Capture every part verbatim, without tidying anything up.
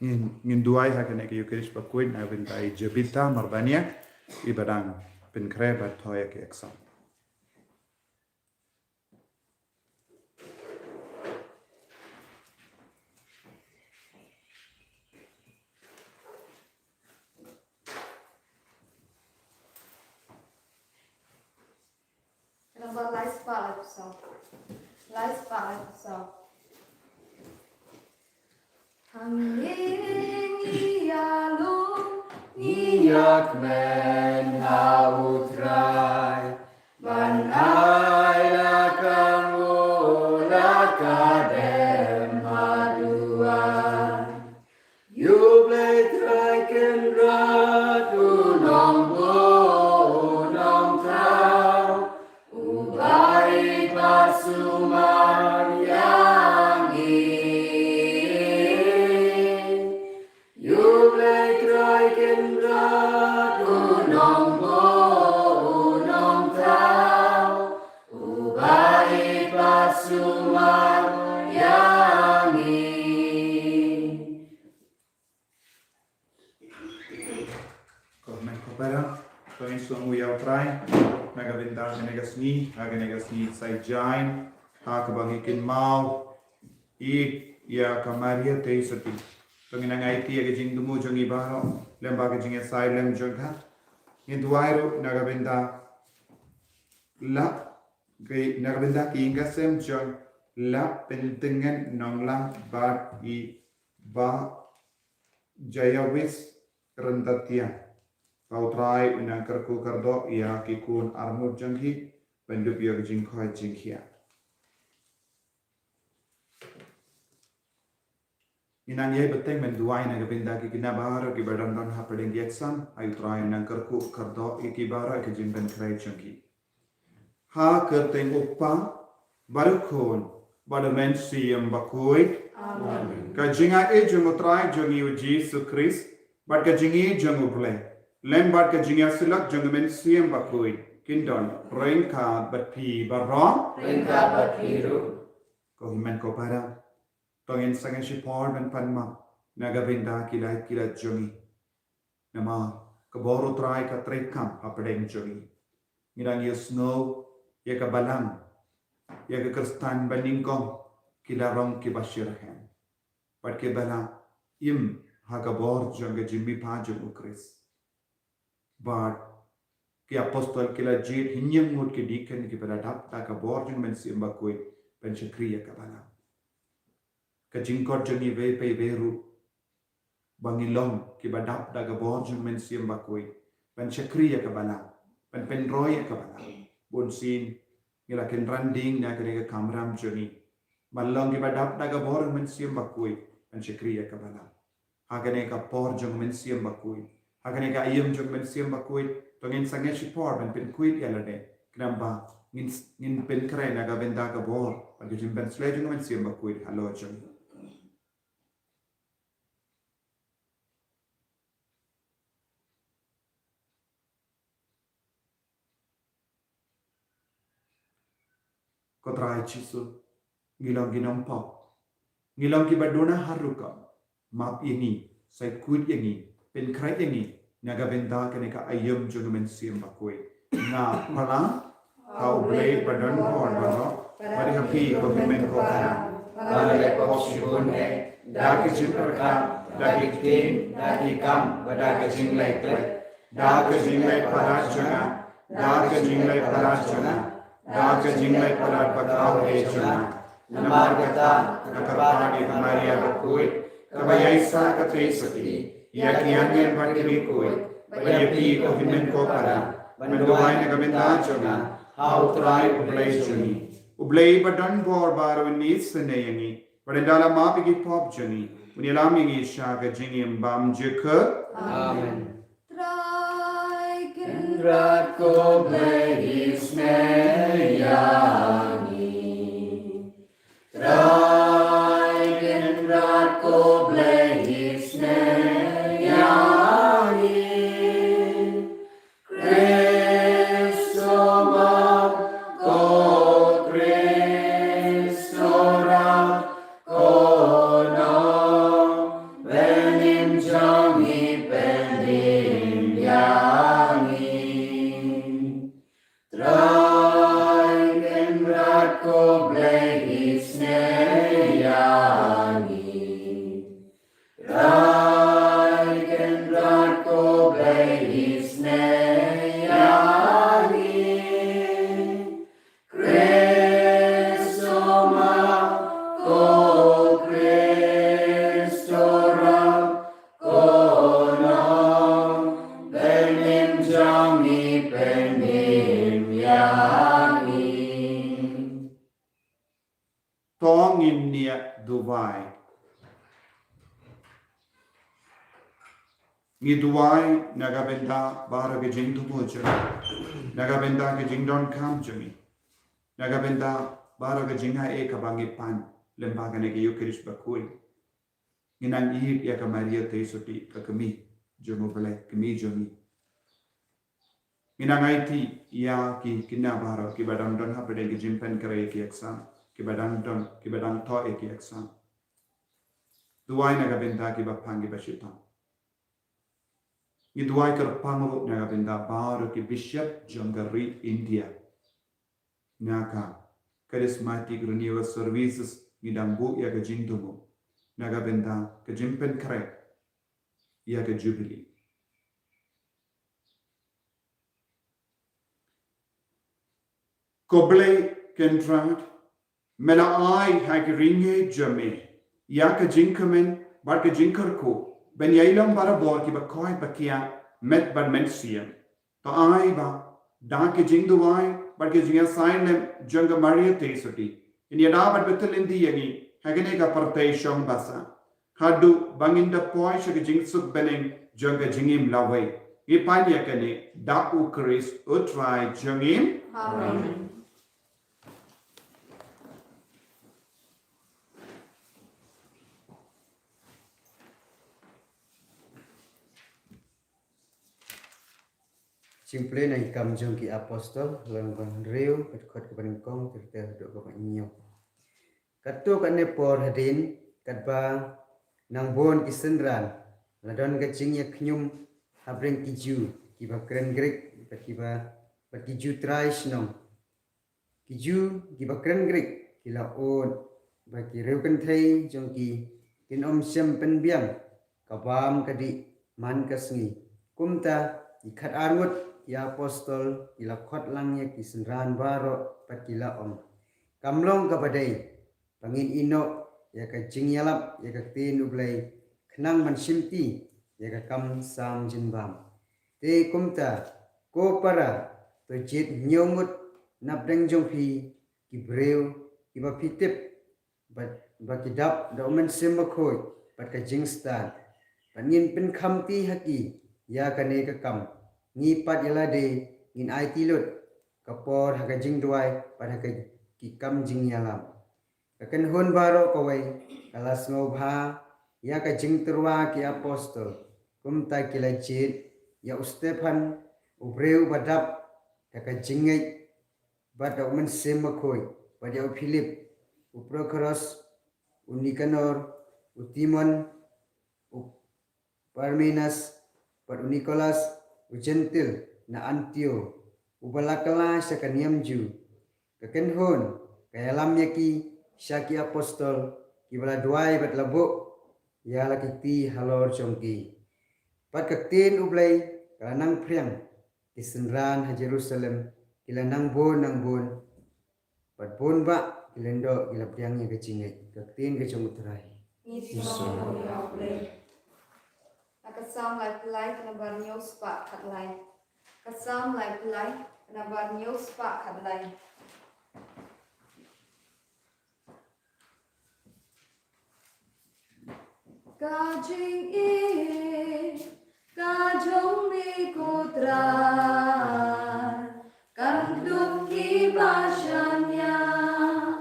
Ngin, ngin duwai ha kane ka Eucharist bakhuid na ka bynta i Jabitha Marbaniang, iba dang pynkhreh bad thoh ïa ka exam. Ka namba lai spah lai phew saw. Lai spah lai phew saw. Hangne ngi ïalum, ngi ïakmen ha U Trai, ban ai la ka nguh, la ka dem ha duwai. Ïa U Blei Trai Kynrad, U Nongbuh, U Nongthaw, Uba ïeit bad sumar ïa ngi. Ïa U Blei Trai Kynrad, U Nongbuh, U Nongthaw, Uba ïeit bad sumar ïa ngi. Ko hynmen ko para, to ngin sngewnguh ïa U Trai na ka bynta kane ka sngi, ha kane ka sngi Saitjaiñ, ha kaba ngi kynmaw ïa ka Maria Theisotti. To ngin nang aiti ïa ka jingthmu jong ngi baroh lem bad ka jingïasaid lem jong ka. Ngin duwai ruh na ka bynta la, na ka bynta ki ïing ki sem jong la Pyntngen Nonglang bad i Bah Jaiawis Ryntathiang. Ba U Trai un nang kyrkhu kyrdoh ïa ki khun arngut jong ki, ban dup ïa ka jingkhoit jingkhiah. Ngin nang ïai bteng ban duwai na ka bynta ki khynnah baroh kiba don don hapdeng ki exam, ai U Trai un nang kyrkhu kyrdoh ïa ki baroh ïa ka jingpynkhreh jong ki. Ha ka kyrteng U Kpa, bad U Khun, bad U Mynsiem Bakhuid. Amen. Ka jingaiei jong U Trai jong ngi U Jisu Khrist, bad ka jingïeit jong U Blei, lem bad ka jingïasyllok jong U Mynsiem Bakhuid, kin don ryngkat bad phi baroh. Ryngkat bad phi ruh. Ko hynmen ko para, to ngin sangeh shipor ban pan map na ka bynta ki lait ki lait jong ngi. Namar ka bor U Trai ka treikam hapdeng jong ngi. Ngi dang ïohsngew ïa ka balang, ïa ka Khristan banyngkong, ki la rong kiba shitrhem. Bad kiba la im ha ka bor jong ka jingmihpat jong U Khrist. Bad ki apostol ki la jied hynñiew ngut ki deacon kiba la dap da ka bor jong U Mynsiem Bakhuid ban shakri ïa ka balang. Ka jingkhot jong ngi iwei pa iwei ruh, ba ngin long kiba dap da ka bor jong U Mynsiem Bakhuid ban shakri ïa ka balang, ban pynroi ïa ka balang. Bunsien ngi la kynran ding na kane ka kamram jong ngi ban long kiba dap da ka bor U Mynsiem Bakhuid ban shakri ïa ka balang. Ha kane ka por jong U Mynsiem Bakhuid, ha kane ka aïom jong U Mynsiem Bakhuid, to ngin sangeh shipor ban pynkhuid ïa lade, khnang ba ngin, ngin pynkhreh na ka bynta ka bor bad ka jingpynsleh jong U Mynsiem Bakhuid halor jong ngi. Ko Trai Jisu, ngi long ki nongpop, ngi long kiba duna ha rukom. Map ïa ngi, sait khuid ïa ngi, pynkhreh ïa ngi na ka bynta kane ka aïom jong U Mynsiem Bakhuid. Nga pala ha U Blei ba don bor baroh, bad ha phi ko hynmen ko para, ba nga la leh pop shibun eh, da ka jingpyrkhat, da ki ktien, da ki kam, bad da ka jingleh klet, da ka jingleh palat jong nga, da ka jingleh palat jong nga, da ka jingleh palat ba khaïi jong nga. Namar kata nga kyrpad ïa ka Maria bakhuid, kaba ïaisah ka Theisotti, ïa ki angel bad ki riewkhuid, bad ïa phi ko hynmen ko para, ban duwai na ka bynta jong nga ha U Trai U Blei jong ngi. U Blei ba don bor baroh un isynei ïa ngi, bad un da la map ïa ki pop jong ngi, un ïalam ïa ngi sha ka jingim bymjukut. Amen. Trai Kynrad ko Blei isynei ïa ngi. Trai Kynrad ko Blei isynei ïa ngi. Khrist u map, ko Khrist u rah, ko Nongpynim. Pynïaid ïa ngi. To ngin ïa duwai. Ngi duwai na ka bynta baroh ka jingthmu jong ngi, na ka bynta ka jingdonkam jong ngi, na ka bynta baroh ka jingai kaba ngi pan lyngba kane ka Eucharist bakhuid. Ngi nang ïeit ïa ka Maria Theisotti, ka kmie jong U Blei, kmie jong ngi. Ngi nang aiti ïa ki kynja baroh kiba dang don hapdeng ki jingpynkhreh ïa ki exam, kiba dang don, kiba dang thoh ïa ki exam. Duwai na ka bynta kiba pang, kiba shitom. Ngi duwai kyrpang ruh na ka bynta baroh ki bishop jong ka ri India. Na ka Charismatic Renewal Services ngi dang buh ïa ka jingthmu na ka bynta ka jingpynkhreh ïa ka Jubilee. Ko Blei Kynrad, me la ai ha ki ryngeit jong me ïa ka jingkmen bad ka jingkyrkhu ban ïailong barabor kiba koit ba kiad, met bad mynsiem. To ai ba da ki jingduwai bad ki jingïasaiñ lem jong ka Maria Theisotti, kin ïada bad bteng lynti ïa ngi ha kane ka pyrthei shong basa, haduh ba ngin da poi sha ka jingsuk bneng jong ka jingim lawei. Ngi pan ïa kane da U Khrist U Trai jong ngi. Amen. Jingpule na ki Kam jong ki Apostol, lynnong ba hynriew, ka dkhot kaba nyngkong ter ter haduh kaba hynñiew. Katto katne por hadien, katba nang bun ki synran, la don ka jingïakynñium hapdeng ki Jiw kiba kren Grik bad kiba, bad ki Jiw trai shnong. Ki Jiw kiba kren Grik ki la ud ba ki riewkynthei jong ki kin ym shym pynbiang ka bam ka dih man ka sngi. Kumta ki khatar ngut ki apostol ki la khot lang ïa ki synran baroh bad ki la ong, kam long kaba dei ba ngin ïehnoh ïa ka jingïalap ïa ka ktien U Blei khnang ban shimti ïa ka kam sam jingbam. Te kumta, ko para, to jied hynñiew ngut napdeng jong phi, ki briew kiba phi tip bad ba ki dap da U Mynsiem Bakhuid bad ka jingstad, bad ngin pynkhamti ha ki ïa kane ka kam. Ngi pat ïa lade ngin aiti lut ka por ha ka jingduwai bad ha ka, ki kam jingïalam. Ka kynhun baroh kawei ka la sngewbha ïa ka jingtyrwa ki apostol. Kumta ki la jied ïa u Stephan, u briew ba dap da ka jingngeit bad da U Mynsiem Bakhuid, bad ïa u Philip, u Prokhorus, u Nikanor, u Timon, u Parmenas, bad u Nikolas, u Jentil na Antiok, uba la kylla sha ka niam Jiw. Ka kynhun ka ïalam ïa ki sha ki apostol, kiba la duwai bad la buh ïa la ki kti halor jong ki. Bad ka ktien U Blei ka la nang phriang, ki synran ha Jerusalem ki la nang bun nang bun, bad bun bah ki lyngdoh ki la pdiang ïa ka jingngeit. Ka ktien ka jong U Trai. Ngi sngewbha ïa U Blei. Na ka Salm laiphew lai, ka nambar hynñiew spah khatlai. Ka Salm laiphew lai, ka nambar hynñiew spah khatlai. Ka jingïeit ka jong me ko Trai, kan kdup kiba shaniah.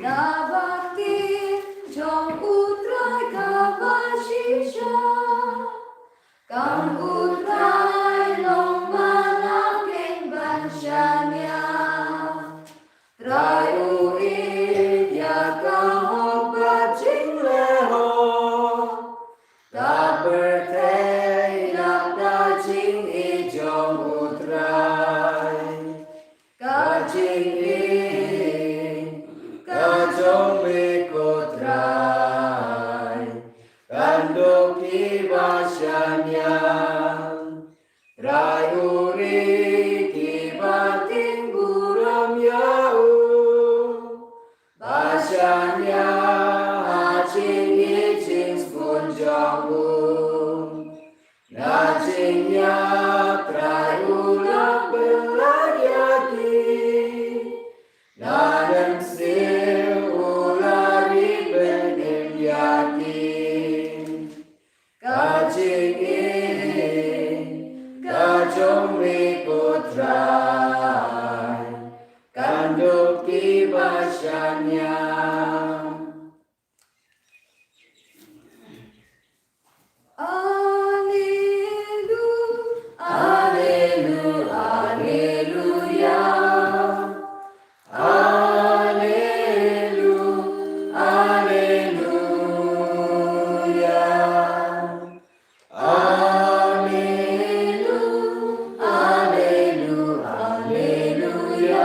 Na ka ktien jong U Trai kaba shisha, kan U Trai long man la keiñ ban shaniah. Trai u ïeit ïa ka hok bad jinglehok. Ka pyrthei dap da jingïeit jong U Trai. Trai, kan dup kiba shaniah. Alleluia, alleluia, alleluia. Alleluia, alleluia, alleluia,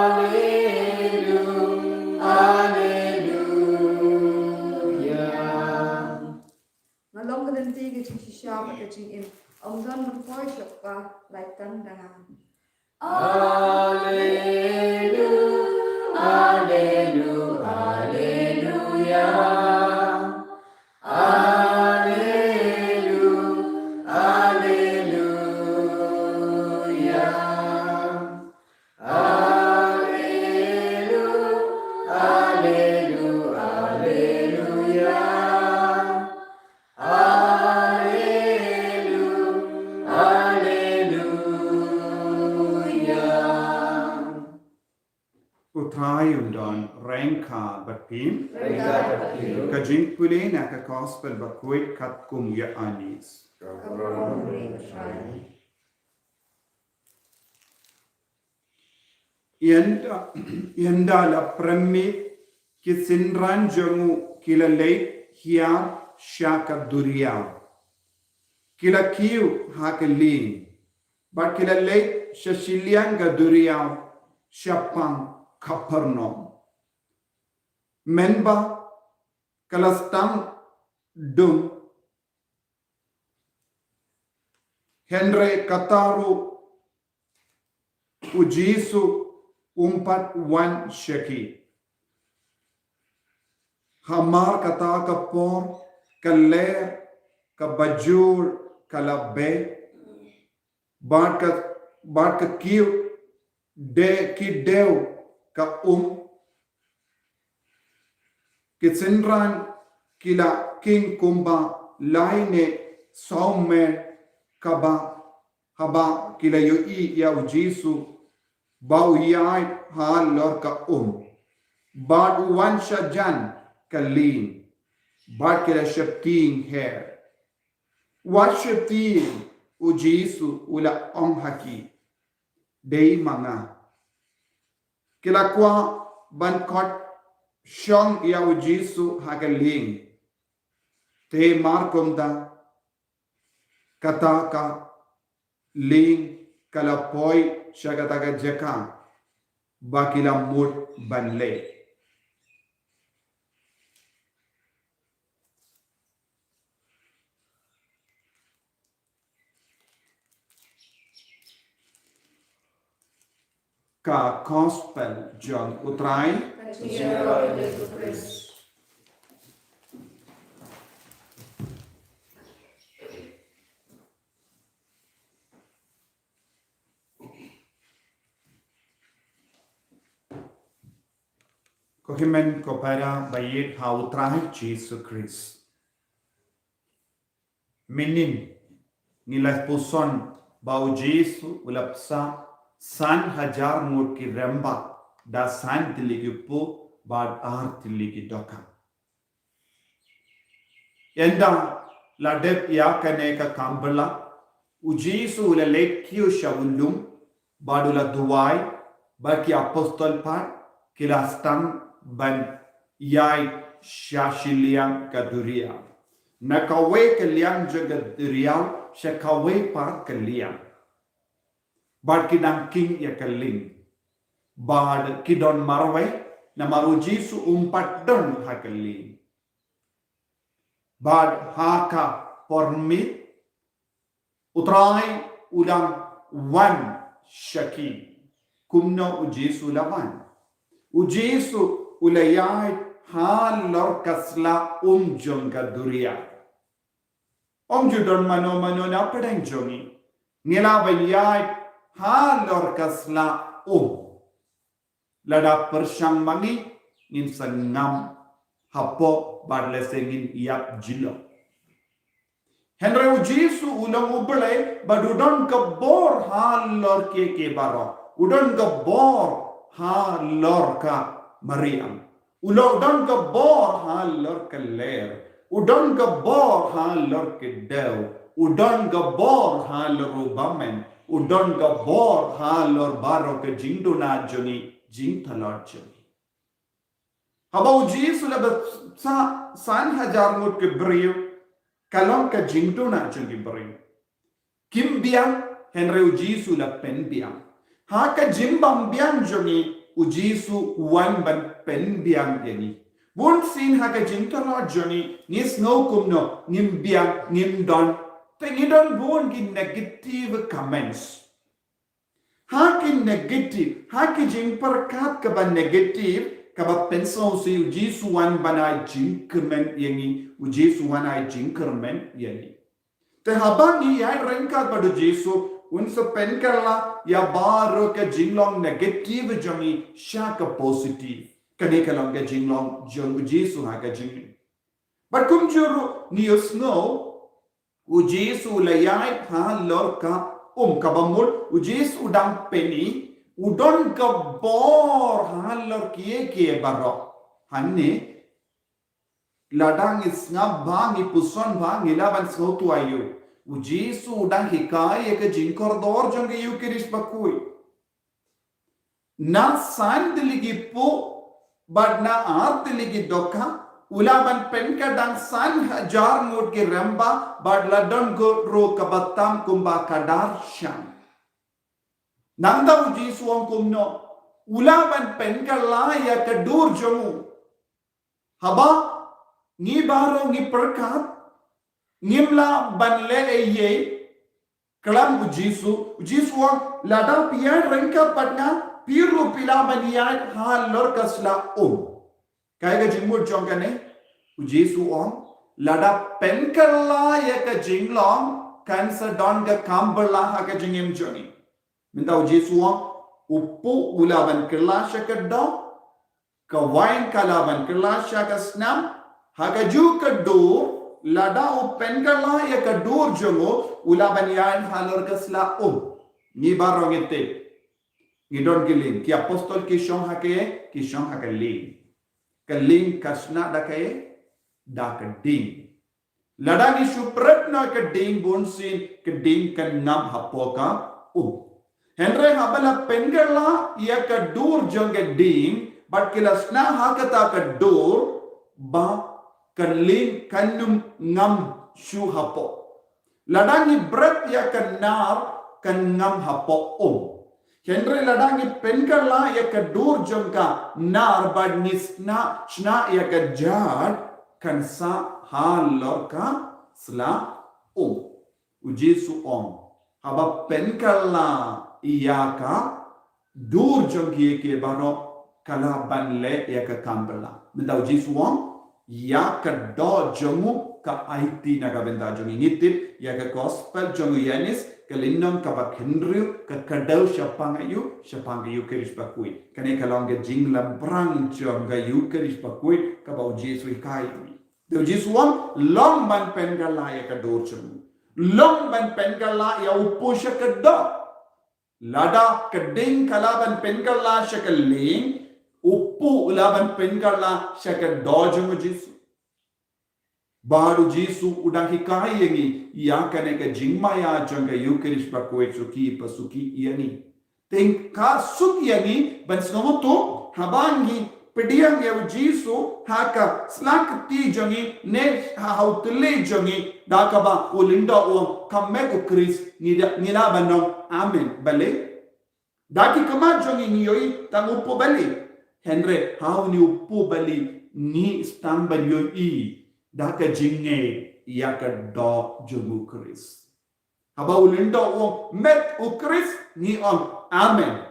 alleluia, alleluia. Nga long ka lynti, ka jingshisha bad ka jingim. Ym don ban poi sha u Kpa lait tang da nga. Alleluia, alleluia, alleluia, alleluia. Alleluia, alleluia, alleluia, alleluia. U Trai un don ryngkat bad phi. Ryngkat bad phi. Ka jingpule na ka Gospel bakhuid katkum u Ïoannis. Ka burom ïa u Trai. Ynda, ynda la pyrmih, ki synran jong u ki la leit hiar sha ka duriaw. Ki la kiew ha ka lieng, bad ki la leit sha shiliang ka duriaw shaphang Kapernaum. Mynba ka la sdang dum, hynrei kata ruh u Jisu um pat wan sha ki. Hamar kata ka por ka lyer kaba jur ka la beh, bad ka, bad ka kiew de, ki dew ka um. Ki synran ki la kheiñ kumba lai ne saw mer kaba, haba ki la ïohi ïa u Jisu ba u ïaid halor ka um, bad u wan shajan ka lieng, bad ki la sheptieng her. Wat sheptieng, u Jisu u la ong ha ki. Dei ma nga. Ki la kwah ban khot shong ïa u Jisu ha ka lieng. Te mar kumta, kata ka lieng ka la poi sha kata ka jaka ba ki la mut ban leit. Ka Gospel jong u Trai. Ka jingïaroh ïa u Khrist. Ko hynmen ko para ba ïeit ha u Trai Jisu Khrist. Mynnin ngi la puson ba u Jisu u la pynsan san hajar ngut ki rangbah da san tylli ki kpu bad ar tylli ki dohkha. Ynda la dep ïa kane ka kam bylla, u Jisu u la leit kiew sha u lum, bad u la duwai, bad ki apostol pat ki la sdang ban ïaid sha shiliang ka duriaw. Na kawei ka liang jong ka duriaw sha kawei pat ka liang. Bad ki dang kheiñ ïa ka lieng. Bad ki don marwei, namar u Jisu um pat don ha ka lieng. Bad ha ka por miet, u Trai u dang wan sha ki. Kumno u Jisu u la wan? U Jisu u la ïaid halor ka sla um jong ka duriaw. Ym ju don mano mano na pdeng jong ngi. Ngi lah ban ïaid halor ka sla um. Lada pyrshang ma ngi, ngin sa ngam hapoh bad lehse ngin ïap jylliew. Hynrei u Jisu u long u Blei, bad u don ka bor halor kiei kiei baroh. U don ka bor halor ka mariang. U long don ka bor halor ka ler. U don ka bor halor ka dew. U don ka bor halor u bymmen. U don ka bor halor baroh ka jingduna jong ngi, jingtlot jong ngi. Haba u Jisu u la bsa san hajar ngut ki briew, ka long ka jingduna jong ki briew. Kim biang, hynrei u Jisu u la pynbiang. Ha ka jingbym biang jong ngi, u Jisu u wan ban pynbiang ïa ngi. Bun sien ha ka jingtlot jong ngi, ngi sngew kumno, ngim biang, ngim don. Te ngi don bun ki negative comments. Ha ki negative, ha ki jingpyrkhat kaba negative, kaba pynsngewsih, u Jisu u wan ban ai jingkyrmen ïa ngi, u Jisu u wan ai jingkyrmen ïa ngi. Te haba ngi ïaid ryngkat bad u Jisu, un sa pynkylla ïa baroh ka jinglong negative jong ngi sha ka positive. Kane ka long ka jinglong jong u Jisu ha ka jingim. Bad kumjuh ruh ngi ïohsngew, u Jisu u la ïaid halor ka um, kaba mut u Jisu u dang pyni, u don ka bor halor kiei kiei baroh. Hangne, lada ngi sngap bha, ngi puson bha, ngi lah ban sngewthuh aïu. U Jisu u dang hikai ïa ka jingkordor jong ka Ïukharist bakhuid. Na san tylli ki puk, bad na ar tylli ki dohkha, u lah ban pynkylla san hajar ngut ki rymba, bad la don ngut ruh kaba tam kumba ka dar shang. Nangta u Jisu u ong kumno, u lah ban pynkylla ïa ka dur jong u. Haba ngi baroh ngi pyrkhat, ngim lah ban leh ei ei, khlem u Jisu, u Jisu u ong, lada phi ïaid ryngkat bad nga, phi ruh phi lah ban ïaid halor ka sla um. Kaei ka jingmut jong kane? U Jisu u ong, lada pynkylla ïa ka jinglong, kan sa don ka kam bylla ha ka jingim jong ngi. Mynta u Jisu u ong, u puh u lah ban kylla sha ka doh, ka wain ka lah ban kylla sha ka snam, ha kajuh ka dur, lada u pynkylla ïa ka dur jong u, u lah ban ïaid halor ka sla um. Ngi baroh ngi tip. Ngi don ki lieng, ki apostol ki shong ha ka, ki shong ha ka lieng. Ka lieng ka shna da ka, da ka ding. Lada ngi shu pret noh ka ding, bunsien ka ding kan ngam hapoh ka um. Hynrei haba la pynkylla ïa ka dur jong ka ding, bad ki la shna ha kata ka dur, ba ka lieng kan ym ngam shuh hapoh. Lada ngi bret ïa ka nar, kan ngam hapoh um. Hynrei lada ngi pynkylla ïa ka dur jong ka nar, bad ngi shna, shna ïa ka jhad, kan sah halor ka sla um. U Jisu u ong, haba pynkylla ïa ka dur jong kiei kiei baroh, ka lah ban leh ïa ka kam bylla. Mynta u Jisu u ong, ïa ka doh jong u ka aiti na ka bynta jong ngi. Ngi tip ïa ka gospel jong u Ïoannis, ka lynnong kaba khyndai, ka kdew shaphang aïu, shaphang ka Ïukharist bakhuid. Kane ka long ka jinglambrang jong ka Ïukharist bakhuid, kaba u Jisu u hikai ïa ngi. Te u Jisu u ong, long ban pynkylla ïa ka dur jong u. Long ban pynkylla ïa u puh sha ka doh. Lada ka ding ka lah ban pynkylla sha ka lieng, u puh u lah ban pynkylla sha ka doh jong u Jisu. Bad u Jisu u dang hikai ïa ngi, ïa kane ka jingmaïa jong ka Ïukharist bakhuid, suki pa suki ïa ngi. Te ka suk ïa ngi ban sngewthuh, haba ngi pdiang ïa u Jisu ha ka sla kti jong ngi, ne ha, ha u tylli jong ngi, da kaba u lyngdoh u ong, kam met u Khrist, ngi da, ngi lah ban ong, amen. Balei? Da ki khmat jong ngi ngi ïohi tang u puh bali. Hynrei ha une u puh bali ngi sdang ban ïohi da ka jingngeit ïa ka doh jong u Khrist. Haba u lyngdoh u ong, met u Khrist, ngi ong, amen.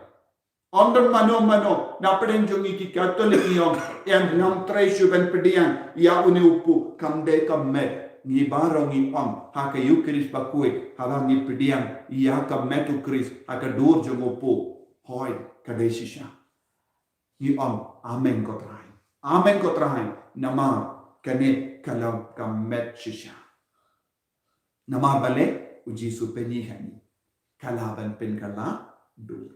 Ym don mano mano, na pdeng jong ngi ki Katholik ngi ong, em, ngam trei shuh ban pdiang ïa une u puh, kam dei ka met. Ngi baroh ngi ong ha ka Ïukharist bakhuid, haba ngi pdiang ïa ka met u Khrist ha ka dur jong u puh, hooid, ka dei shisha. Ngi ong, amen ko Trai. Amen ko Trai. Namar kane ka long ka met shisha. Namar balei? U Jisu pyni ha ngi, ka lah ban pynkylla dur.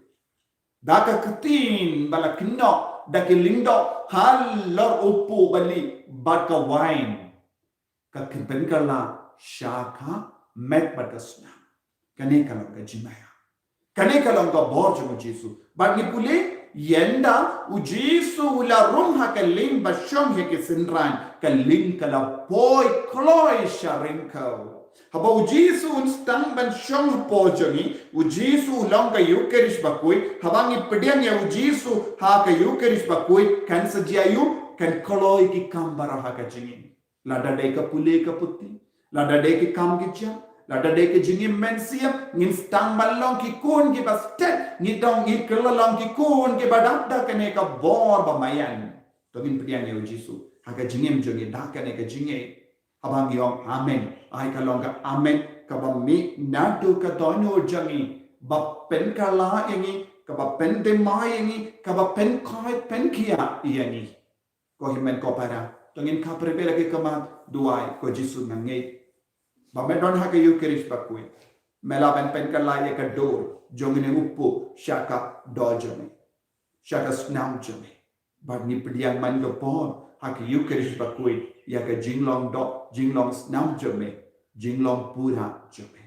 Da ka ktien ba la kynnoh da ki lyngdoh halor u puk balieh bad ka wain, ka pynkylla sha ka met bad ka snam. Kane ka long ka jingmaïa. Kane ka long ka bor jong u Jisu. Bad ngi pule, ynda u Jisu u la rung ha ka lieng ba shong ïa ki synran, ka lieng ka la poi kloi sha ryngkew. Haba u Jisu un sdang ban shong hapoh jong ngi, u Jisu u long ka Ïukharist bakhuid, haba ngi pdiang ïa u Jisu ha ka Ïukharist bakhuid, kan sa jia aiu? Kan kloi ki kam baroh ha ka jingim. Lada dei ka pule ka puthi, lada dei ki kam ki jam, lada dei ki jingim mynsiem, ngin sdang ban long ki khun kiba stet, ngi dang, ngi kylla long ki khun kiba dap da kane ka bor ba maïan. To ngin pdiang ïa u Jisu ha ka jingim jong ngi da kane ka jingngeit. Haba ngi ong amen, ai ka long ka amen kaba mih naduh ka dohnud jong ngi, ba pynkylla ïa ngi, kaba pynthymmai ïa ngi, kaba pynkhuid pynkhiah ïa ngi. Ko hynmen ko para, to ngin khapkhreh bha la ki khmat, duwai, ko Jisu nga ngeit ba me don ha ka Ïukharist bakhuid, me lah ban pynkylla ïa ka dur jong ngi, u puk sha ka doh jong me, sha ka snam jong me. Bad ngi pdiang man ka por ha ka Ïukharist bakhuid ïa ka jinglong doh, jinglong snam jong me, jinglong pura jong me.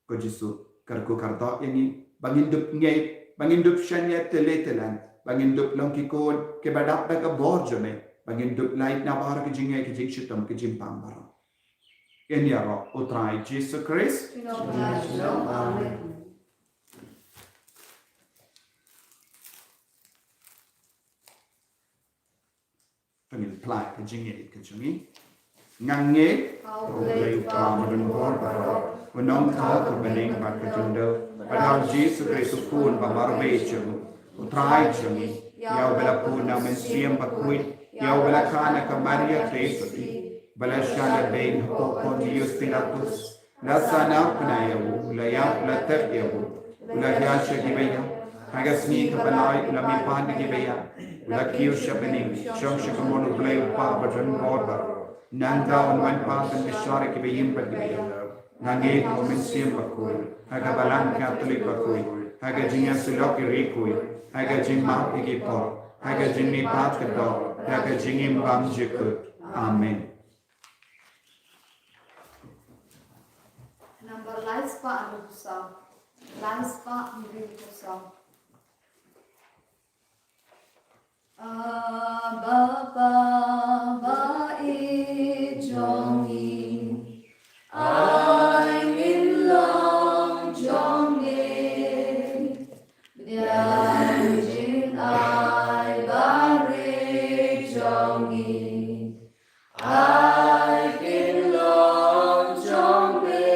Ko Jisu, kyrkhu kyrdoh ïa ngi ba ngin dup ngeit, ba ngin dup shaniah tylli tyllan, ba ngin dup long ki khun kiba dap da ka bor jong me, ba ngin dup lait na baroh ki jingngeit, ki jingshitom, ki jingpang baroh. Ïa ïaroh u Trai Jisu Khrist. Amen. Pynlong ka jingngeit ka jong ngi. Nga ngeit ha U Blei U Kpa badon bor baroh, U Nongthaw ka bneng bad ka jingdaw, bad ha U Jisu Khrist U Khun ba marwei jong U Trai jong ngi. Ïa u ba la pun na U Mynsiem Bakhuid, ïa u ba la kha na ka Maria Theisotti, ba la shah na beiñ hapoh Pontius Pilatus, la sahnarphna ïa u, la ïap, la tep ïa u, u la hiar sha kiba ïap, ha ka sngi kaba lai u la mihpat na kiba ïap, u la kiew sha bneng, shong sha kamon U Blei U Kpa badon bor baroh. Nangta un wan pat ban bishar ïa kiba im bad kiba ïap. Nga ngeit ha U Mynsiem Bakhuid, ha ka Balang Katholik bakhuid, ha ka jingïasyllok ïa ki riewkhuid, ha ka jingmap ïa ki por, ha ka jingmihpat ka doh, ha ka jingim bymjukut. Amen. Number lai spah hynriewphew saw. Lai spah hynriewphew saw. Abba Kpa ba ïeit jong ngi, ai ngin long jong me. Pdiang jingai ba rit jong ngi, ai kin long jong me.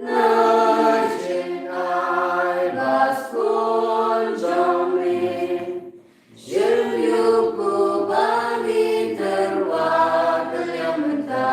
Ngai jingai ba skul jong me. Shim ïa u ba ngi tyrwa ka liang mynta.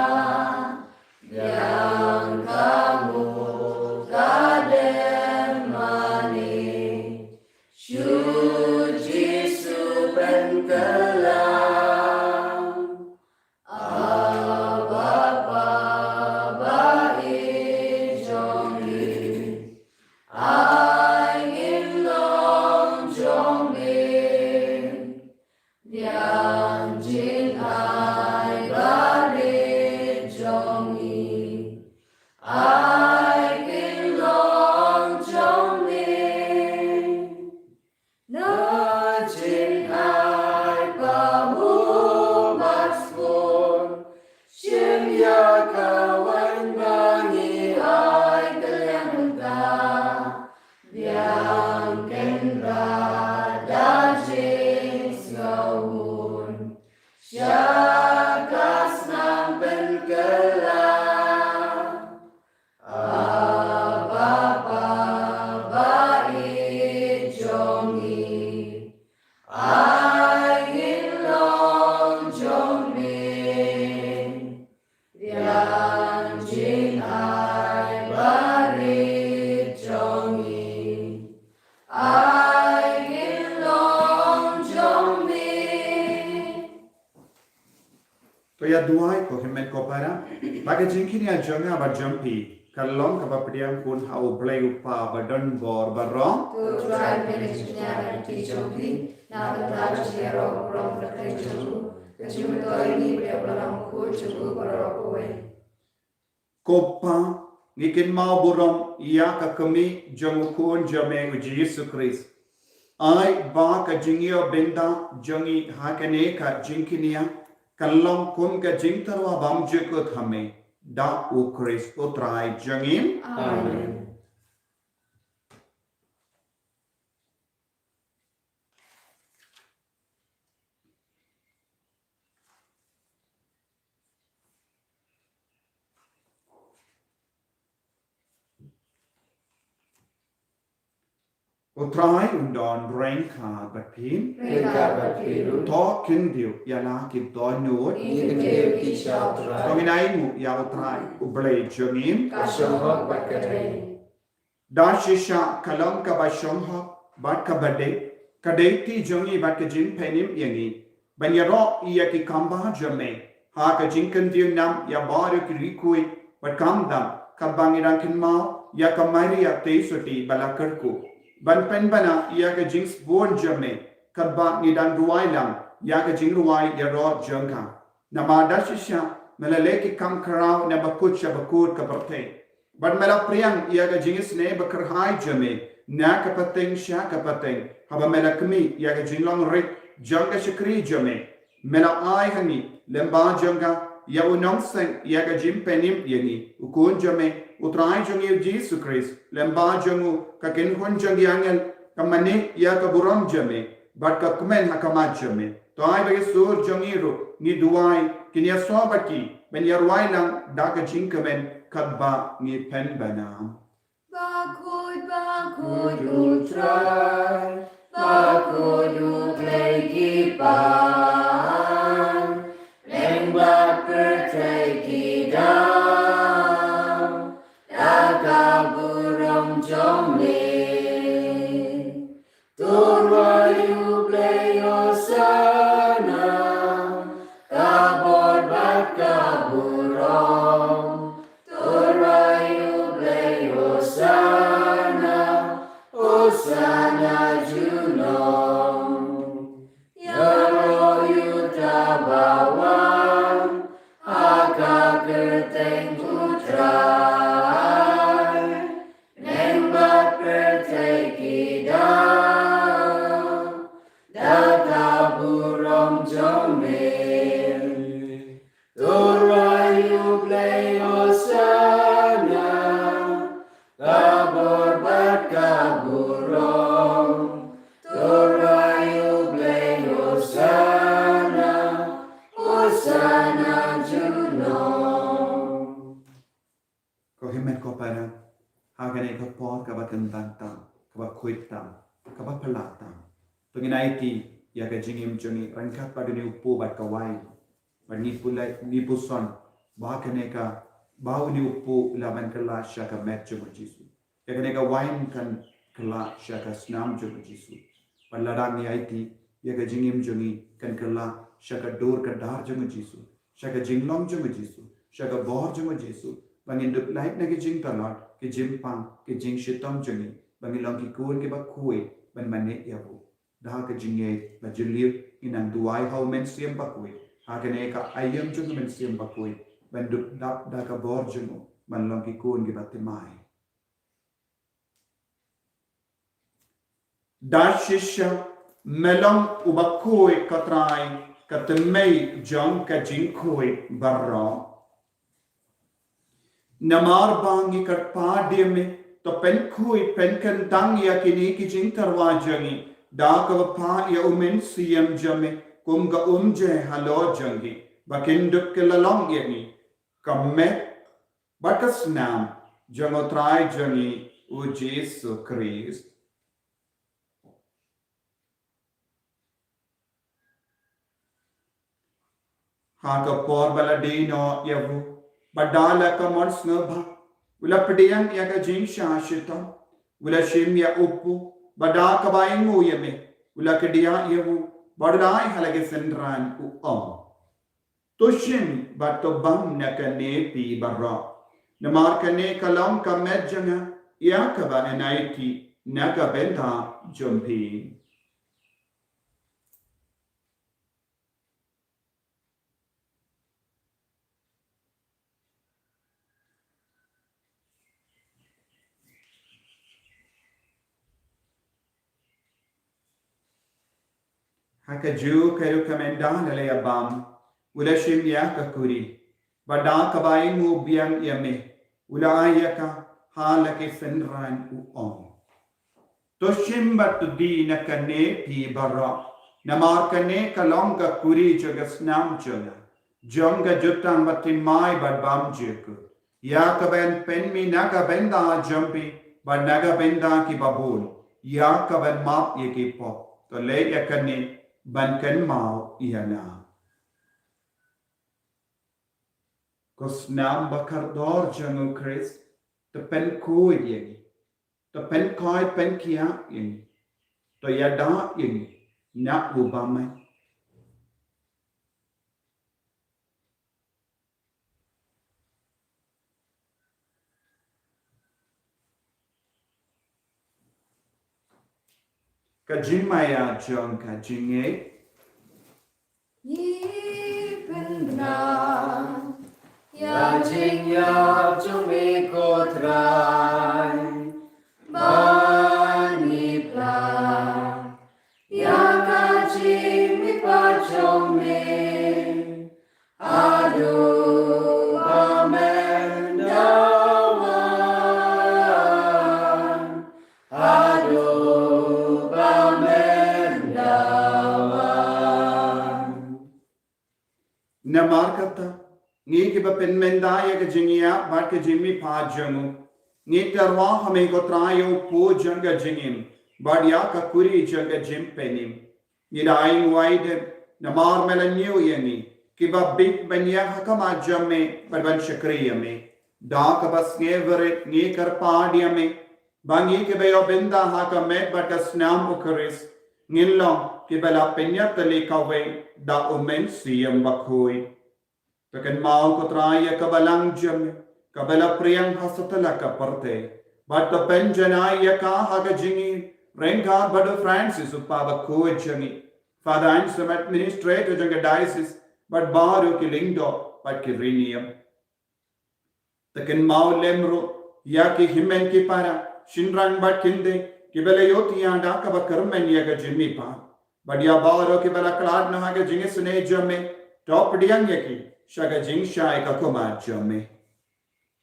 Ïa duwai ko hynmen ko para, ba ka jingkñia jong nga bad jong phi kan long kaba pdiang khun ha U Blei U Kpa ba don bor baroh. To Trai, pynleit jingkñia lynti jong phi na ka bynta ka jingïaroh burom kyrteng jong u, ka jingmyntoi ïa ngi bad ïa u Balang Bakhuid jong u baroh kawei. Ko Pa, ngi kynmaw burom ïa ka kmie jong u Khun jong me U Jisu Khrist. Ai ba ka jingïoh bynta jong ngi ha kane ka jingkñia kan long kum ka jingtyrwa bymjukut ha me, da U Khrist U Trai jong ngi. Amen. U Trai un don ryngkat bad phi. Ryngkat bad phi ruh. To khyndiat ïa la ki dohnud. Ngin khyndiat ïa ki sha U Trai. To ngin ainguh ïa U Trai U Blei jong ngi. Ka shong hok bad ka dei. Da shisha ka long kaba shong hok bad kaba dei, ka dei ti jong ngi bad ka jingpynim ïa ngi ban ïaroh ïa ki kam ba jong me ha ka jingkyntiew nam ïa baroh ki riewkhuid bad kam dang, katba ngi dang kynmaw ïa ka Maria Theisotti ba la kyrkhu, ban pynbna ïa ka jingsbun jong me katba ngi dang duwai lang ïa ka jingrwai ïaroh jong ka. Namar da shisha me la leh ki kam khraw na bakut sha bakut ka pyrthei, bad me la pdiang ïa ka jingisynei bakyrhai jong me na ka pateng sha ka pateng, haba me la khmih ïa ka jinglong rit jong ka shakri jong me. Me la ai ha ngi lem bad jong ka ïa u nongseng ïa ka jingpynim ïa ngi, u Khun jong me, U Trai jong ngi U Jisu Khrist, lem bad jong u, ka kynhun jong ki angel, ka mane ïa ka burom jong me bad ka kmen ha khmat jong me. To ai ba ki sur jong ngi ruh, ngi duwai, kin ïasoh bad ki ban ïarwai lang da ka jingkmen katba ngi pynbna. Bakhuid, bakhuid U Trai, bakhuid U Blei ki pan, lyngba pyrthei ki dang da ka burom jong me. To rwai U Blei Hosana, ka bor bad ka burom. To rwai U Blei Hosana, Hosana junom. Ïaroh ïa uta uba wan ha ka kyrteng U Trai. Lyngba pyrthei ki dang da ka burom jong me. To rwai U Blei Hosana, ka bor bad ka burom. To rwai U Blei Hosana, Hosana junom. Ko hynmen ko para, ha kane ka por kaba kyntang tam, kaba khuid tam, kaba phylla tam, to ngin aiti ïa ka jingim jong ngi ryngkat bad une u kpu bad ka wain. Bad ngi pule, ngi puson ba kane ka, ba une u kpu u lah ban kylla sha ka met jong U Jisu. Ïa kane ka wain kan kylla sha ka snam jong U Jisu. Bad lada ngi aiti, ïa ka jingim jong ngi kan kylla sha ka dur ka dar jong U Jisu, sha ka jinglong jong U Jisu, sha ka bor jong U Jisu, ba ngin dup lait na ki jingtlot, ki jingpang, ki jingshitom jong ngi, ba ngin long ki khun kiba khuid ban mane ïa u. Da ka jingngeit ba jylliew ngin nang duwai ha U Mynsiem Bakhuid, ha kane ka aïom jong U Mynsiem Bakhuid, ban dup dap da ka bor jong u, ban long ki khun kiba thymmai. Da shisha me long uba khuid, ko Trai, ka thymmei jong ka jingkhuid baroh. Namar ba ngi kyrpad ïa me, to pynkhuid pynkyntang ïa kine ki jingtyrwa jong ngi da kaba phah ïa U Mynsiem jong me kum ka umjai halor jong ngi, ba kin dup kylla long ïa ngi ka met bad ka snam jong U Trai jong ngi U Jisu Khrist. Ha ka por ba la die noh ïa u, bad da la ka mon sngewbha, u la pdiang ïa ka jingshah shitom, u la shim ïa u kpu, bad da kaba ainguh ïa me, u la kdiah ïa u, bad u la ai ha la ki synran, u ong: To shim bad to bam na kane phi baroh. Namar kane ka long ka met jong nga, ïa kaba ngan aiti na ka bynta jong phi. Ha kajuh ka rukom ynda la ïa bam, u la shim ïa ka kuri, bad da kaba ïnguh biang ïa me, u la ai ïa ka ha la ki synran, u ong: To shim bad to die na kane phi baroh, namar kane ka long ka kuri jong ka snam jong nga, jong ka jutang bad thymmai bad bymjukut, ïa kaban pynmih na ka bynta jong phi bad na ka bynta kiba bun, ïa kaban map ïa ki pop. To leh ïa kane ban kynmaw ïa nga. Ko snam ba kordor jong u Khrist, to pynkhuid ïa ngi, to pynkhuid pynkhiah ïa ngi, to ïada ïa ngi na u bymman. Ka jingmaïa jong ka jingngeit. Ngi pynbna ïa jingïap jong me ko Trai, ba ngi pynbna ïa ka jingmihpat jong me. Haduh ba men da wan, haduh ba men da wan. Namar kata, ngi kiba pynmynda ïa ka jingïap bad ka jingmihpat jong u, ngi tyrwa ha me ko Trai ïa u pud jong ka jingim, bad ïa ka kuri jong ka jingpynim. Ngi da ai nguai dep, namar me la ñiew ïa ngi, kiba bieit ban ïeng ha khmat jong me, bad ban shakri ïa me. Da kaba sngewrit ngi kyrpad ïa me, ba ngi kiba ïoh bynta ha ka met bad ka snam u Khrist, ngin long kiba la pynïatylli kawei da u Mynsiem Bakhuid. To kynmaw ko Trai ïa ka balang jong me, kaba la pdiang ha satlak ka pyrthei, bad to pynjanai ïa ka ha ka jingim, ryngkat bad u Francis u Papa bakhuid jong ngi, Father Anselm, administrator jong ka diocese, bad baroh ki lyngdoh bad ki riewniam. To kynmaw lem ruh ïa ki hynmen ki para, shynrang bad khyndai, kiba la ïohthiah da kaba kyrmen ïa ka jingmihpat. Bad ïa baroh kiba la khlad noh ha ka jingisynei jong me, to pdiang ïa ki sha ka jingshai ka khmat jong me.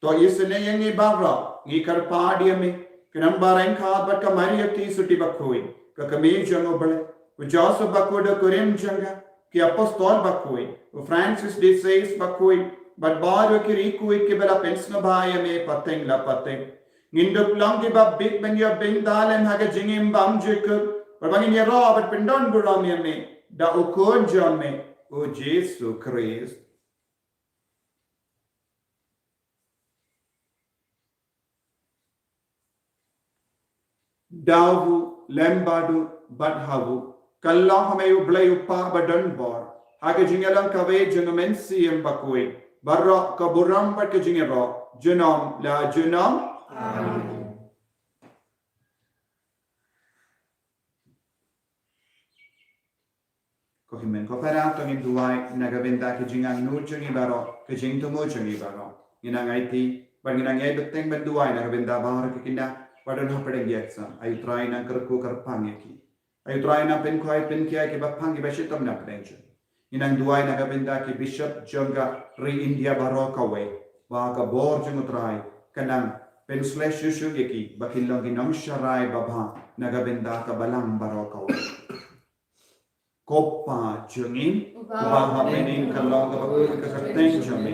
To isynei ïa ngi baroh, ngi kyrpad ïa me, khnang ba ryngkat bad ka Maria Theisotti bakhuid, ka kmie jong u Blei, u Joseph bakhuid u kurim jong ka, ki apostol bakhuid, u Francis de Sales bakhuid, bad baroh ki riewkhuid kiba la pynsngewbha ïa me pateng la pateng, ngin dup long kiba bieit ban ïoh bynta lem ha ka jingim bymjukut, bad ba ngin ïaroh bad pyndonburom ïa me da u Khun jong me, u Jisu Khrist. Da u lem bad u bad ha u, kylla ha me u Blei u Kpa badonbor, ha ka jingïalang kawei jong u Mynsiem Bakhuid, baroh ka burom bad ka jingïaroh, junom la junom. Amen. Ko hynmen ko para, to ngin duwai na ka bynta ki jingangnud jong ngi baroh, ki jingthmu jong ngi baroh. Ngin nang aiti bad ngin nang ïai bteng ban duwai na ka bynta baroh ki khynnah ba don hapdeng ki exam. Ai u Trai nang kyrkhu kyrpang ïa ki. Ai u Trai nang pynkhuid pynkhiah kiba phang kiba shitom na pdeng jong ngi. Ngin nang duwai na ka bynta ki bishop jong ka ri India baroh kawei, ba ka bor jong u Trai kan nang pynshlei shuh shuh ïa ki ba kin long ki nongsharai babha na ka bynta ka balang baroh kawei. Ko Pa jong ngi uba ha bneng, ka long kaba kyrkhu ka kyrteng jong me,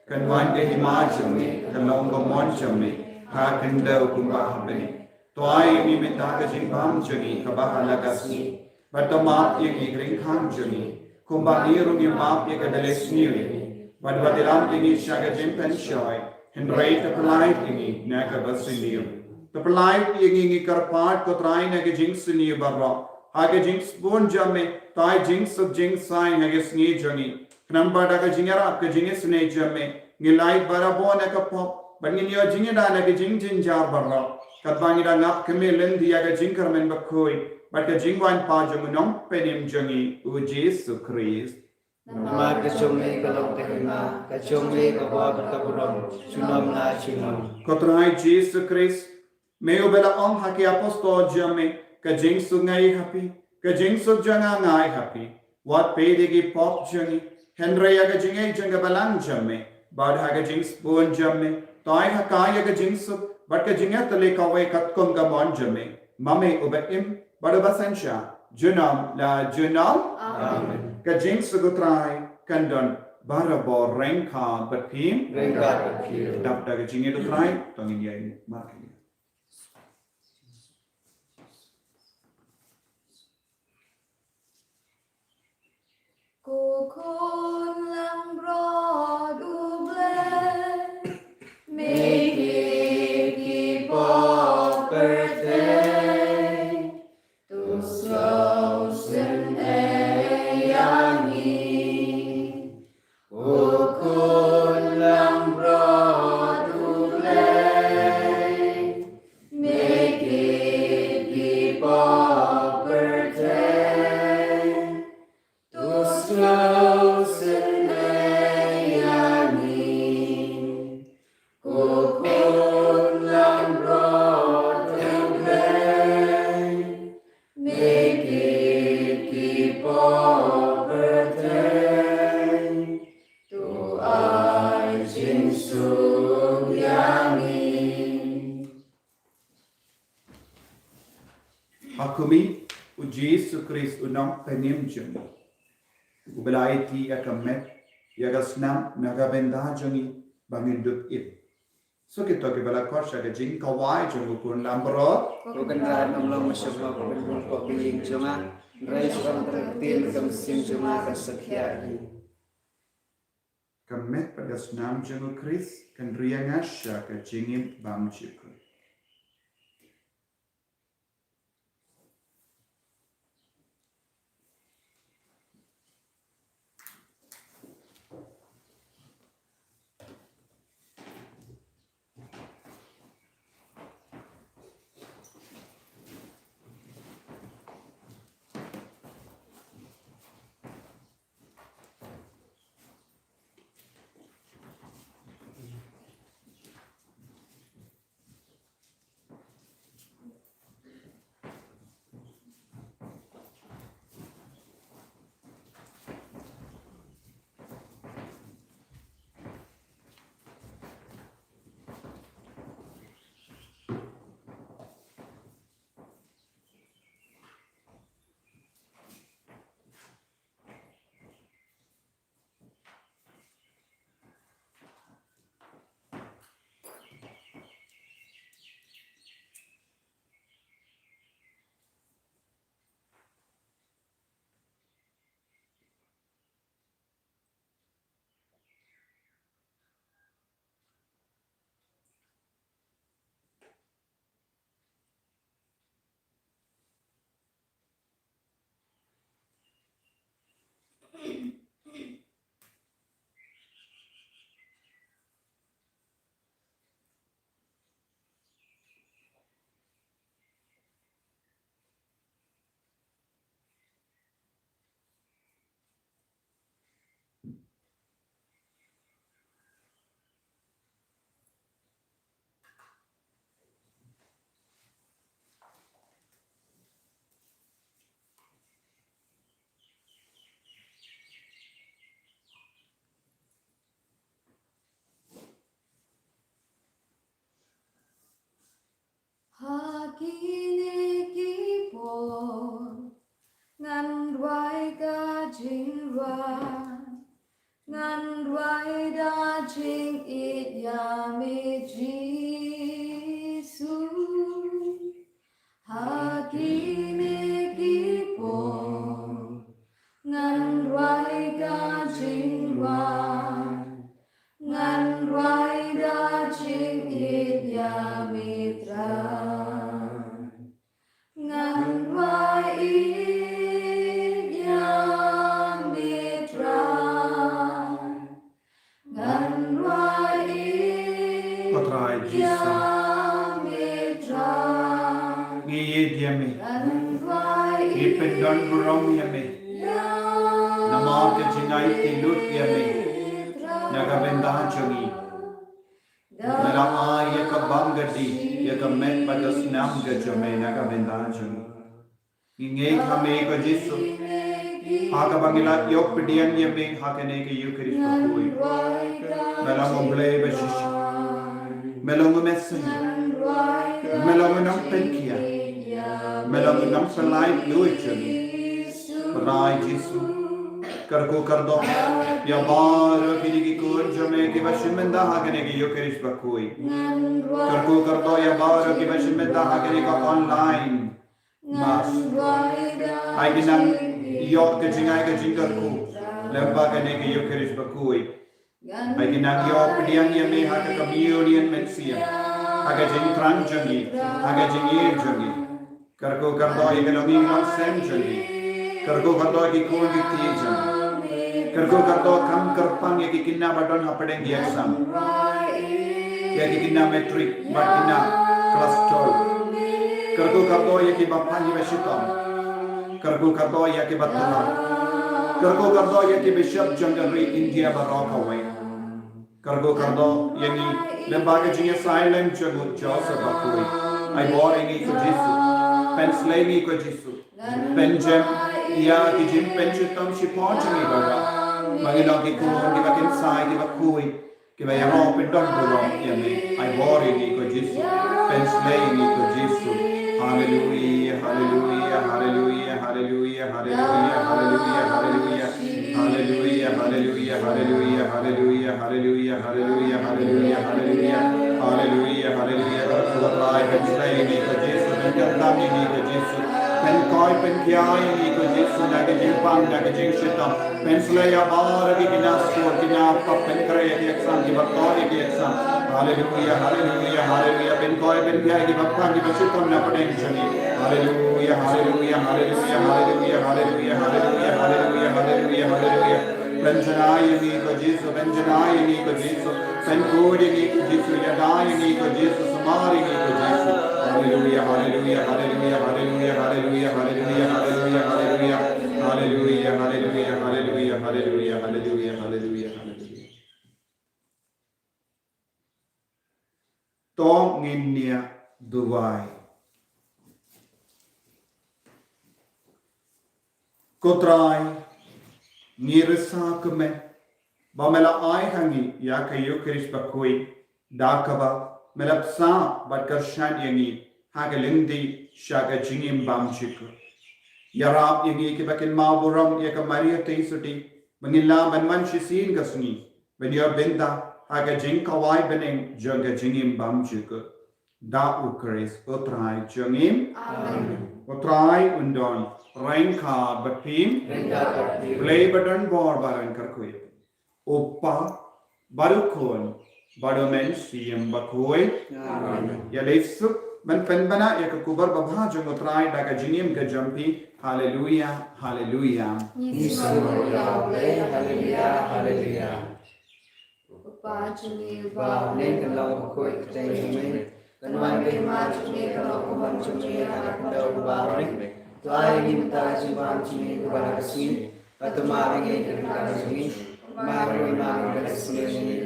kan wan ka hima jong me, ka long ka mon jong me ha khyndew kumba ha bneng. To ai ïa ngi mynta ka jingbam jong ngi kaba ha la ka sngi, bad to map ïa ngi ki ryngkang jong ngi, kumba ngi ruh ngi map ïa kiba la sniew ïa ngi, bad wat ïalam ïa ngi sha ka jingpynshoi, hynrei to pyllait ïa ngi na kaba sniew. To pyllait ïa ngi, ngi kyrpad ko Trai, na ka jingsniew baroh, ha ka jingsbun jong me, to ai jingsuk jingsaiñ ha ka sngi jong ngi. Namar ba da ka jingïarap ka jingisynei jong me, ngi lait barabor na ka pop, bad ngin ïoh jingïada na ka jingjynjar baroh. Katba ngi da ngap kmie lynti ïa ka jingkyrmen bakhuid, bad ka jingwan pat jong u Nongpynim jong ngi, u Jisu Khrist. Namar ka jong me ka long ka hima, ka jong me ka bor bad ka burom, junom la junom. Ko Trai Jisu Khrist, me uba la ong ha ki apostol jong me, ka jingsuk nga ai ha phi, ka jingsuk jong nga nga ai ha phi. Wat peit ïa ki pop jong ngi, hynrei ïa ka jingïeit jong ka balang jong me, bad ha ka jingsbun jong me, to ai ha ka ïa ka jingsuk, bad ka jingïatylli kawei katkum ka mon jong me, ma me uba im, bad uba synshar, junom la junom. Amen. Ka jingsuk u Trai kan don barabor ryngkat bad phi. Ryngkat bad phi. Dap da ka jingïeit u Trai, to ngin ïeng markylliang. Ko khun langbrot U Blei, me kit ki pop pyrthei, to sngewsynei ïa ngi. Ko khun langbrot U Blei, me kit ki pop pyrthei, to sngewsynei ïa ngi. Ko khun langbrot U Blei, me kit ki pop pyrthei, to ai jingsuk ïa ngi. Ha khmih, u Jisu Khrist u Nongpynim jong ngi, uba la aiti ïa ka met, ïa ka snam, na ka bynta jong ngi, ba ngin dup im. Sa kito kiba la khot sha ka jingkwah jong u khun langbrot. Ko Kynrad, ngam long mynshuwa ban bun pop ïing jong nga, hynrei shu ong tang ka ktien, ka mynsiem jong nga kan sa khia hi. Ka met bad ka snam jong u Khrist kan ri ïa nga sha ka jingim bymjukut. Ha kine ki por ngan duwai ka jingrwai, ngan duwai da jingïeit ïa me Jisu. Ha kine ki por ngan duwai ka jingrwai, ngan duwai da jingïeit ïa me Trai. Ngan duwai ïeit ïa me Trai. Ngi ïeit ïa me. Ngi pyndon burom ïa me. Namar ka jingaiti lut ïa me na ka bynta jong ngi. Me la ai ïa ka bam ka dih, ïa ka met bad ka snam ka jong me na ka bynta jong ngi. Ngi ngeit ha me ko Jisu. Ha kaba ngi la ïoh pdiang ïa me ha kane ka Eucharist bakhuid. Me long U Blei ba shisha. Me long U Messiah. Me long U Nongpynkhiah. Me long U Nongpynlait luid jong ngi. Trai Jisu. Kyrkhu kyrdoh ïa baroh kine ki khun jong me kiba shim bynta ha kane ka Eucharist bakhuid. Kyrkhu kyrdoh ïa baroh kiba shim bynta ha kane ka online Mass. Ai ki nang ïoh ka jingai ka jingkyrkhu lyngba kane ka Eucharist bakhuid. Ai ki nang ïoh pdiang ïa me ha ka communion mynsiem, ha ka jingthrang jong ngi, ha ka jingïeit jong ngi. Kyrkhu kyrdoh ïa ka longïing longsem jong ngi. Kyrkhu kyrdoh ïa ki khun ki kti jong ngi. Kyrkhu kyrdoh kham kyrpang ïa ki khynnah ba don hapdeng ki exam, ïa ki khynnah matric bad khynnah klas twelve. Kyrkhu kyrdoh ïa kiba phah kiba shitom. Kyrkhu kyrdoh ïa kiba tymmen. Kyrkhu kyrdoh ïa ki bishop jong ka ri India baroh kawei. Kyrkhu kyrdoh ïa ngi lyngba ka jingïasaid lem jong u Joseph bakhuid. Ai bor ïa ngi ko Jisu. Pynslei ïa ngi ko Jisu. Pynjem ïa ki jingpynshitom shipor jong ngi baroh. Ba ngin long ki khun kiba kynsai kiba khuid, kiba ïaroh pyndonkam ïa me. Ai bor ïa ngi ko Jisu. Pynslei ïa ngi ko Jisu. Haleluia, haleluia, haleluia, haleluia, haleluia, haleluia, haleluia. Haleluia, haleluia, haleluia, haleluia, haleluia, haleluia, haleluia, haleluia. Haleluia, haleluia, kyrkhu ko Trai, pynslei ïa ngi ko Jisu, pynkyntang ïa ngi ko Jisu. Pynkhuid pynkhiah ïa ngi ko Jisu, na ka jingpang, na ka jingshitom. Pynslei ïa baroh ki khynnah skul, khynnah pop, pynkhreh ïa ki exam, kiba thoh ïa ki exam. Haleluia, haleluia, haleluia. Pynkhuid pynkhiah ïa kiba pang, kiba shitom na pdeng jong ngi. Haleluia, haleluia, haleluia, haleluia, haleluia, haleluia, haleluia, haleluia, haleluia. Pynjanai ïa ngi ko Jisu, pynjanai ïa ngi ko Jisu. Pynkhuid ïa ngi ko Jisu, ïada ïa ngi ko Jisu, sumar ïa ngi ko Jisu. Haleluia, haleluia, haleluia, haleluia, haleluia, haleluia, haleluia, haleluia. Haleluia, haleluia, haleluia, haleluia, haleluia, haleluia, haleluia. To ngin ïa duwai. Ko Trai, ngi risa kumne ba me la ai ha ngi ïa ka Eucharist bakhuid, da kaba me la bsa bad kyrshan ïa ngi ha ka lynti sha ka jingim bymjukut. Ïarap ïa ngi kiba kynmaw burom ïa ka Maria Theisotti ba ngin lah ban wan shisien ka sngi ban ïoh bynta ha ka jingkhawai bneng jong ka jingim bymjukut. Da U Khrist U Trai jong ngi. Amen. U Trai un don ryngkat bad phi. Ryngkat bad phi. Blei ba don bor ba ryngkat kyrkhu ïa phi. U Kpa bad U Khun bad U Mynsiem Bakhuid. Amen. Ïa leit suk ban pynbna ïa ka khubor babha jong U Trai da ka jingim ka jong phi. Haleluia, haleluia. Ngi sngewnguh ïa U Blei, haleluia, haleluia. U Kpa jong ngi uba ha bneng, kan long bakhuid ka kyrteng jong me. Kan wan ka hima jong me, kan long ka mon jong me ha ka khyndew uba ha bneng. To ai ïa ngi mynta ka jingbam jong ngi kaba la ka sngi. Bad to map ïa ngi ki ryngkat jong ngi, kumba ngi map ïa ki ba la ka sniew ïa ngi.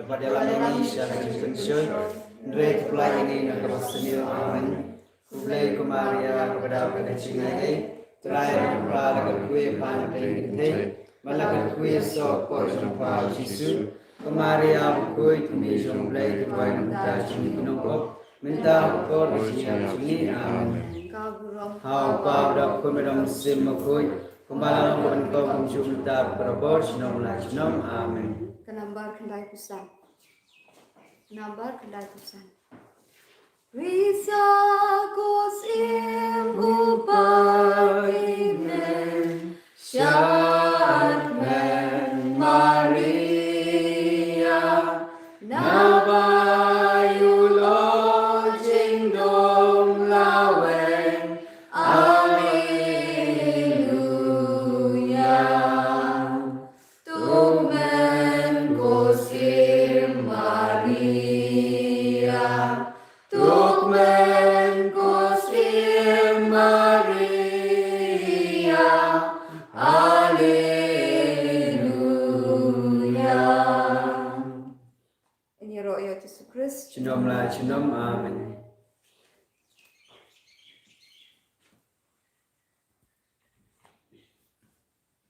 Bad ïalam ïa ngi sha ka jingpynshoi, hynrei to pynlait ïa ngi na kaba sniew. Amen. Khublei ko Maria, kaba dap da ka jingaiei, Trai u don bad pha, la kyrkhu ïa pha na pdeng ki kynthei, bad la kyrkhu ïa u soh ka kpoh jong pha u Jisu. Ko Maria bakhuid, Kmie jong U Blei, to duwai na ka bynta jong ngi ki nongpop, mynta bad ha ka por ka jingïap jong ngi. Amen. Ka burom ha U Kpa, bad ha U Khun, bad ha U Mynsiem Bakhuid, kumba la long, bad ha ka por kumjuh, mynta bad ha ka por junom la junom. Amen. Ka nambar khyndaiphew san. Nambar khyndaiphew san. Risa ko Syiem, ko Pa, ki men shad men Maria, naba ïa u lok jingdum la weng. Alleluia. To kmen ko Syiem Maria, to kmen Ïa Jisu Khrist. Junom la junom. Amen.